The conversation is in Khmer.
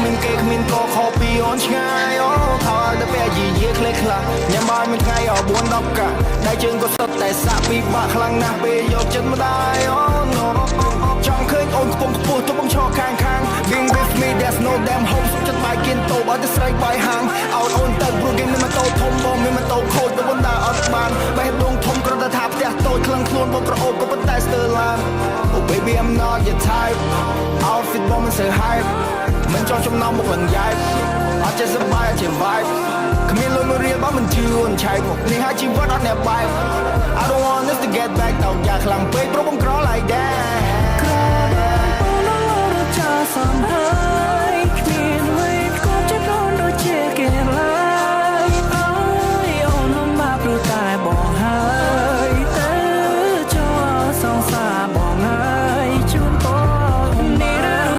មានគេគ្មានកខពីអូនឆ្ងាយអូខោឲ្យទៅពេលយីយាខ្លេខ្លះញ៉ាំបាយមួយថ្ងៃអ4 10កាក់ដៃជើងក៏សុទ្ធតែសាក់ពីបាក់ខ្លាំងណាស់ពេលយកចិត្តម្ដាយអូ no ចង់ឃើញអូនខ្ពង់ខ្ពស់ទោះបងឈរខាងខាង Being with me, there's no damn hope សុខចិត្តបាយគៀនតូបឲ្យទៅស្រីបាយហាងឲ្យអូនទៅព្រោះគេមានម៉ូតូធំបងមានម៉ូតូខូចទៅបណ្ដាអត់បានបេះដូងធំគ្រាន់តែថាផ្ទះតូចក្លឹងខ្លួនបងក្រអូបក៏ប៉ុន្តែស្ទើរឡាន Oh baby, I'm not your type. Outfit បងមិនសូវ hype មិនចង់ចំណោមមុខឡើងយ៉ែបអត់ចេះសប្បាយអត់ចេះ vibe គ្មានលុយមួយរៀលបងមិនជឿអូនឆែកនេះហើយជីវិតអត់អ្នកបែប I don't want us to get back តោកយ៉ាខ្លាំងពេកព្រោះបងក្រ like that.